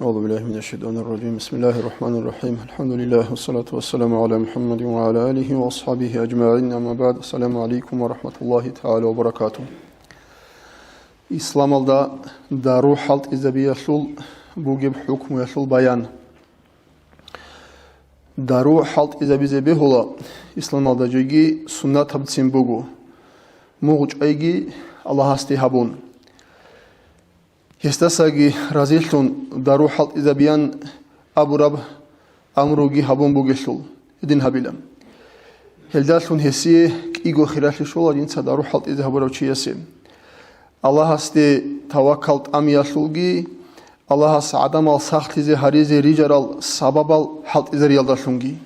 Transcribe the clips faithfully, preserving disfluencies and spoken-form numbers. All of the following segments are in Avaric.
أعوذ بالله من الشيطان الرجيم. بسم الله الرحمن الرحيم. الحمد لله والصلاة والسلام على محمد وعلى آله وأصحابه أجمعين. أما بعد. السلام عليكم ورحمة الله تعالى وبركاته. Исламалда дару хӀалтӀизабиялъул бугеб хӀукмуялъул баян. Дару хӀалтӀизабизе бегьула исламалда жеги суннатабцин буго, мугъ чӀвайги Аллагьасде гьабун. Гьесдасаги разилъун дару хӀалтӀизабиян абураб амруги гьабун бугелъул, гьедин гьабила. Гьелдалъун гьесие кӀиго хиралъи щола жинца дару хӀалтӀизе гьабурав чиясе. Аллагьасде таваккал тӀамиялъулги, Аллагьас гӀадамал сахлъизе гьаризе рижарал сабабал хӀалтӀизариялдалъунги.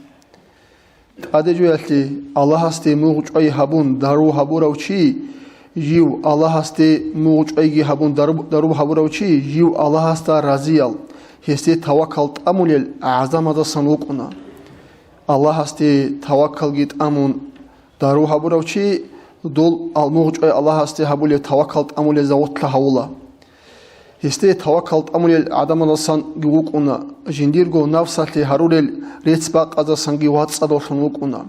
ТӀаде жоялъе, Аллагьасде мугъ чӀвай гьабун дару гьабурав чи, жив Аллагьасде мугъ чӀвайги гьабун дару-, дару гьабурав чи, жив Аллагьасда разиял, гьесде таваккал тӀамулел гӀадамаздасан вукӀуна. Аллагьасде таваккалги тӀамун дару гьабурав чи, дол ал-, мугъ чӀвай Аллагьасде гьабулеб таваккал тӀамулел заводлъа гьавула. Гьесде таваккал тӀамулел гӀадамаздасанги вукӀуна, жиндирго нафсалъе гьарурел рецц-бакъаздасанги вацӀцӀадавлъун вукӀуна.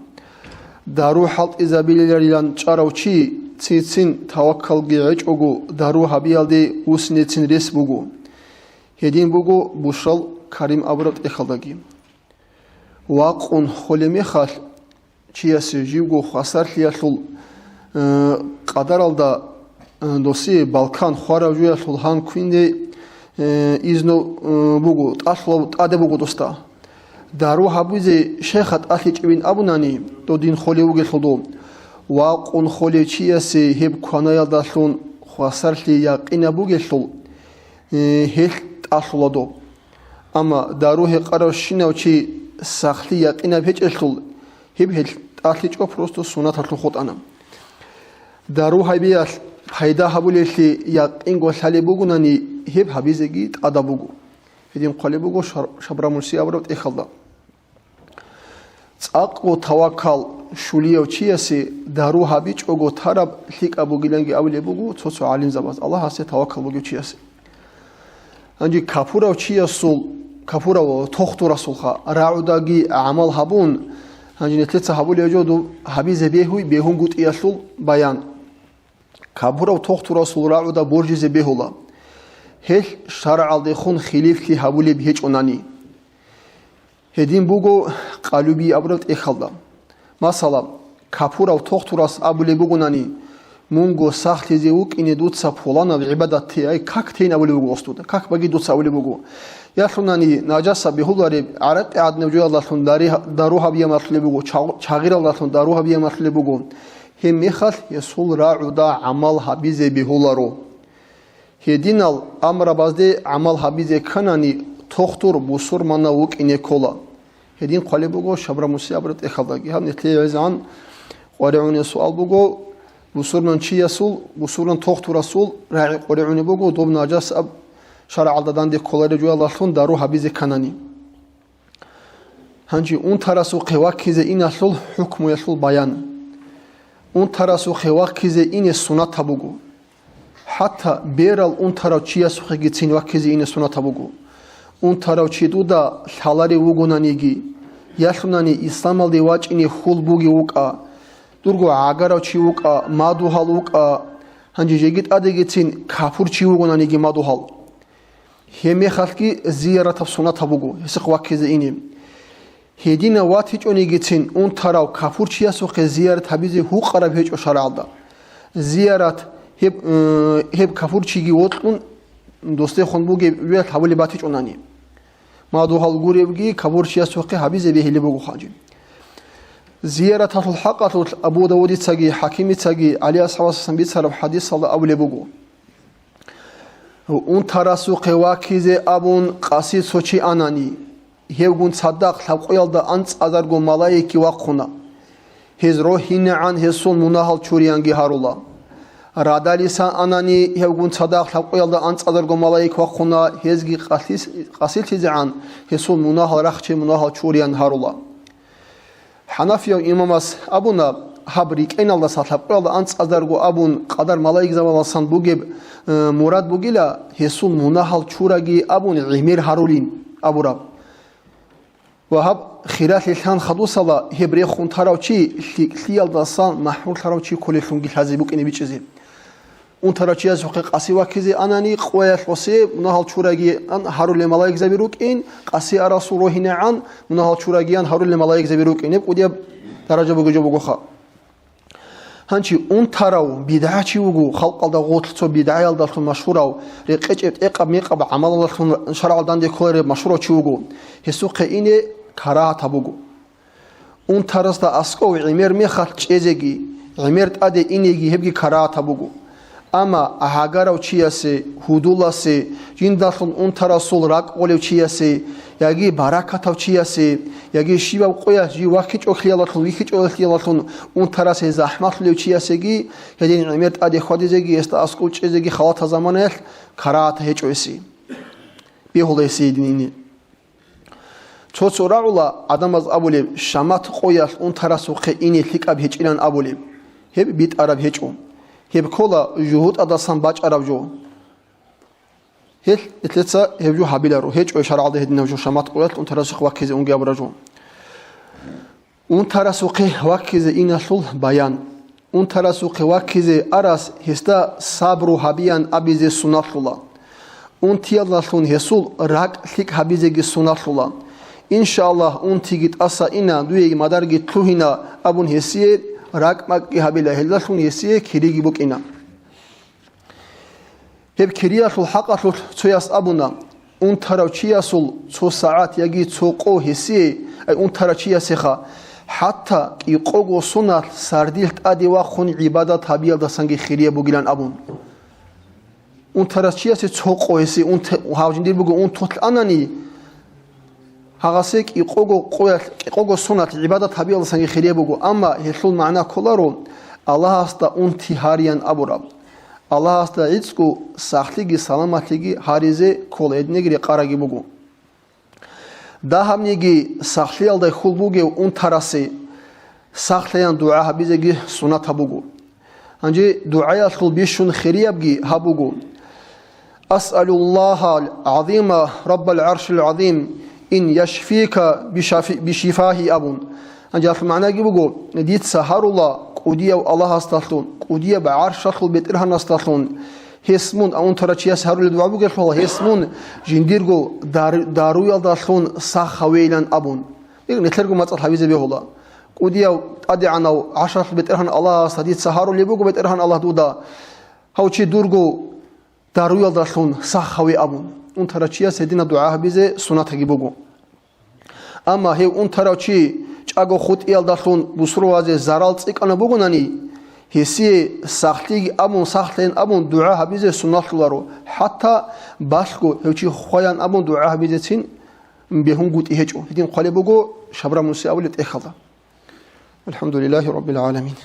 Дару хӀалтӀизабиларилан чӀарав чи цин-цин таваккалги гьечӀого дару гьабиялде вуссинецин рес буго. Гьедин буго Бушрал Карим абураб тӀехьалдаги. Вакъун холеб мехалъ, чиясе живго хвасарлъиялъул, э, къадаралда, э, досие балкан хварав жоялъул гьан квинде, э, изну, э, буго, тӀалъулаб тӀаде буго досда. Дару гьабизе щайха тӀалъичӀебин абунани, додин холев вугелъул дов. Вакъун холев чиясе гьеб кванаялдалъун хвасарлъи якъинаб бугелъул, э, гьелъ тӀалъула доб. Амма дару гьекъаравщинав чи сахлъи якъинаб гьечӀелъул, гьеб гьелъ тӀалъичӀо, просто суннаталъул хутӀана. Дару гьабиялъ пайда гьабулелъи якъинго лъалеб бугунани, гьеб гьабизеги тӀадаб буго. Гьедин хъвалеб буго Шар-, Шабрамурси абураб тӀехьалда. ЦӀакъго таваккал щулияв чиясе дару гьабичӀого тараб лъикӀаб бугиланги абулеб буго цо-цо гӀалимзабаз, Аллагьасе таваккал бугев чиясе. Гьанже капурав чиясул, капурав тохтурасулха рагӀудаги гӀамал гьабун, гьанже нилъеца гьабулеб жо доб гьабизе бегьуй бегьунгутӀиялъул баян. Капурав тохтурасул рагӀуда божизе бегьула, гьелъ шаргӀалдехун хилифлъи гьабулеб гьечӀонани. Гьедин буго къалуби абураб тӀехьалда. Масала, капурав тохтурас абулеб бугонани, мунго сахлъизе вукӀине дуца пуланаб гӀибадат те, ай, как тейин абулеб буго гъос дуда, как баги дуца абулеб буго. Ялъунани нажаса бегьулареб гӀаракъи гӀадинаб жоялдалъун дари-, дару гьабиямалъулеб буго, чагъ-, чагъиралдалъун дару гьабиямалъулеб буго. Гьеб мехалъ гьесул рагӀуда гӀамал гьабизе бегьуларо. Гьединал амрабазде гӀамал гьабизе кканани, тохтур бусурманав вукӀине ккола. Гьедин хъвалеб буго Шабрамурси абураб тӀехьалдаги. Гьаб нилъее гӀезегӀан къваригӀунеб суал буго, бусурманчиясул, бусурман тохтурасул рагӀи къваригӀунеб буго, доб нажасаб шаргӀалда данде кколареб жоялдалъун дару гьабизе кканани. Гьанже унтарасухъе ваккизе иналъул хӀукмуялъул баян. Унтарасухъе ваккизе ине суннатаб буго. ХӀатта берал унтарав чиясухъегицин ваккизе ине суннатаб буго. Унтарав чи дуда лъаларев вугонаниги, ялъунани исламалде вачӀине хьул бугев вукӀа, дурго гӀагарав чи вукӀа, мадугьал вукӀа, гьанже жеги тӀадегицин капур чи вугонаниги мадугьал. Гьебмехалъги зияратаб суннатаб буго гьесухъ ваккизе ине. Гьединав ватичӀонигицин унтарав капурчиясухъе зиярат гьабизе гьукъараб гьечӀо шаргӀалда. Зиярат гьеб, э, гьеб капурчиги вокьун, досдехун бугеб вегӀ гьабулеб батичӀунани. Мадугьал гуревги капурчиясухъе гьабизе бегьилеб буго хъанчи. Зияраталъул хӀакъалъулъ Абу Давудицаги ХӀакимицаги ГӀали асхӀабасасан бицараб хӀадисалда абулеб буго. Унтарасухъе ваккизе абун къаси цо чи анани, гьевгун цадахъ лъабкъоялда анцӀазарго малаики вахъуна. Гьез рогьинегӀан гьесул мунагьал чуриянги гьарула. Радалисан анани, гьевгун цадахъ лъабкъоялда анцӀазарго малаик вахъуна, гьезги къасилъизегӀан гьесул мунагьал рахче мунагьал чуриян гьарула. ХӀанафияв имамас абуна, Гьаб рикӀкӀеналдаса лъабкъоялда анцӀазарго абун къадар малаикзабаласан бугеб, э, мурад бугила, гьесул мунагьал чураги абун гӀемер гьарулин абураб. Ва гьаб хиралъе лъан хадусала гьеб рехун тарав чи лъикӀлъиялдасан махӀгьурлъарав чи кколелъунги лъазе букӀине бичӀчӀизе. Унтарав чиясухъе къаси ваккизе анани, къоялъ гъосе мунагьал чурагиян гьарулел малаикзаби рукӀин, къаси арасул рогьинегӀан мунагьал чурагиян гьарулел малаикзаби рукӀин, гьеб кӀудияб даража бугеб жо бугоха. Гьанчи унтарав бидгӀачи вуго, халкъалда гъорлъ цо бидгӀаялдалъун машгьурав, рекъечӀеб тӀекъаб-мекъаб гӀамалалдалъун шаргӀалда данде кколареб машгьурав чи вуго. Гьесухъе ине карагьатаб буго. Унтарасда аскӀов гӀемер мехалъ чӀезеги, гӀемер тӀаде инеги гьебги карагьатаб буго. Амма гӀагарав чиясе, гьудуласе, жиндалъун унтарасул ракӀ гъолев чиясе, яги баракатав чиясе, яги щибаб къоялъ жив вахъичӀолъиялалъун, вихьичӀолъиялалъун унтарасе захӀмалъулев чиясеги, гьедин гӀемер тӀаде хьвадизеги, гьесда аскӀов чӀезеги халатал заманаялъ карагьат гьечӀо гьесие. Бегьула гьесие гьедин ине. Цо-цо рагӀула гӀадамаз абулеб, шамат къоялъ унтарасухъе ине лъикӀаб гьечӀилан абулеб. Гьеб битӀараб гьечӀо. Гьеб ккола жугьутӀадасан бачӀараб жо. Гьелъ, гьелъеца гьеб жо гьабиларо, гьечӀо шаргӀалда гьединаб жо шамат къоялъ унтарасухъе ваккизе унги абураб жо. Унтарасухъе ваккизе иналъул баян. Унтарасухъе ваккизе арас гьесда сабру гьабиян абизе суналъула. Унтиялдалъун гьесул ракӀ лъикӀ гьабизеги суналъула. Иншааллагь, унтиги тӀаса ина, дуеги мадарги лъугьина абун гьесие ракӀ-макӀги гьабила, гьелдалъун гьесие кириги букӀина. Гьеб кириялъул хӀакъалъулъ цояс абуна, унтарав чиясул цо сагӀат яги цо къо гьесие, ай унтарав чиясеха, хӀатта кӀикъого соналъ сардилъ тӀаде вахъун гӀибадат гьабиялдасанги хирияб бугилан абун. Унтарав чиясе цо къо гьесие унт-, гьав жиндир буго унтулъ анани, гьагъасе кӀикъого къоялъ, кӀикъого соналъ гӀибадат гьабиялдасанги хирияб буго, амма гьелъул магӀна кколаро Аллагьасда унти гьариян абураб. Аллагьасда гӀицӀго сахлъиги саламатлъиги гьаризе ккола, гьединеги рекъараги буго. Дагьабниги сахлъиялда хьул бугев унтарасе сахлъаян дугӀа гьабизеги сунатаб буго. Гьанже дугӀаялъул бищун хириябги гьаб буго: «Асъалуллагьал гӀазима раббал гӀаршил гӀазим ин яшфика бишафи-, бишифагьи», – абун. Гьанже гьалъул магӀнаги буго: «Дица гьарула кӀудияв Аллагьасдалъун, кӀудияб гӀаршалъул БетӀергьанасдалъун, гьес мун», а унтарав чияс гьарулеб дугӀа бугелъул, «гьес мун жиндирго дар-, даруялдалъун сах гьавейилан», – абун. Нилъерго мацӀалъ гьабизе бегьула. КӀудияв ТӀадегӀанав гӀаршалъул БетӀергьан Аллагьасда дица гьарулеб буго, БетӀергьан Аллагь, дуда гьав чи дурго даруялдалъун сах гьаве абун. Унтарав чияс гьединаб дугӀа гьабизе сунатаги буго. Амма гьев унтарав чи чӀаго хутӀиялдалъун бусурбабазе зарал цӀикӀкӀана бугонани, гьесие сахлъиги абун, сахлъейин абун дугӀа гьабизе суннатлъуларо, хӀатта балъго гьев чи хваян абун дугӀа гьабизецин бегьунгутӀи гьечӀо. Гьедин хъвалеб буго Шабра Муси абулеб тӀехьалда. Алхамдулиллагьи раббил гӀаламин.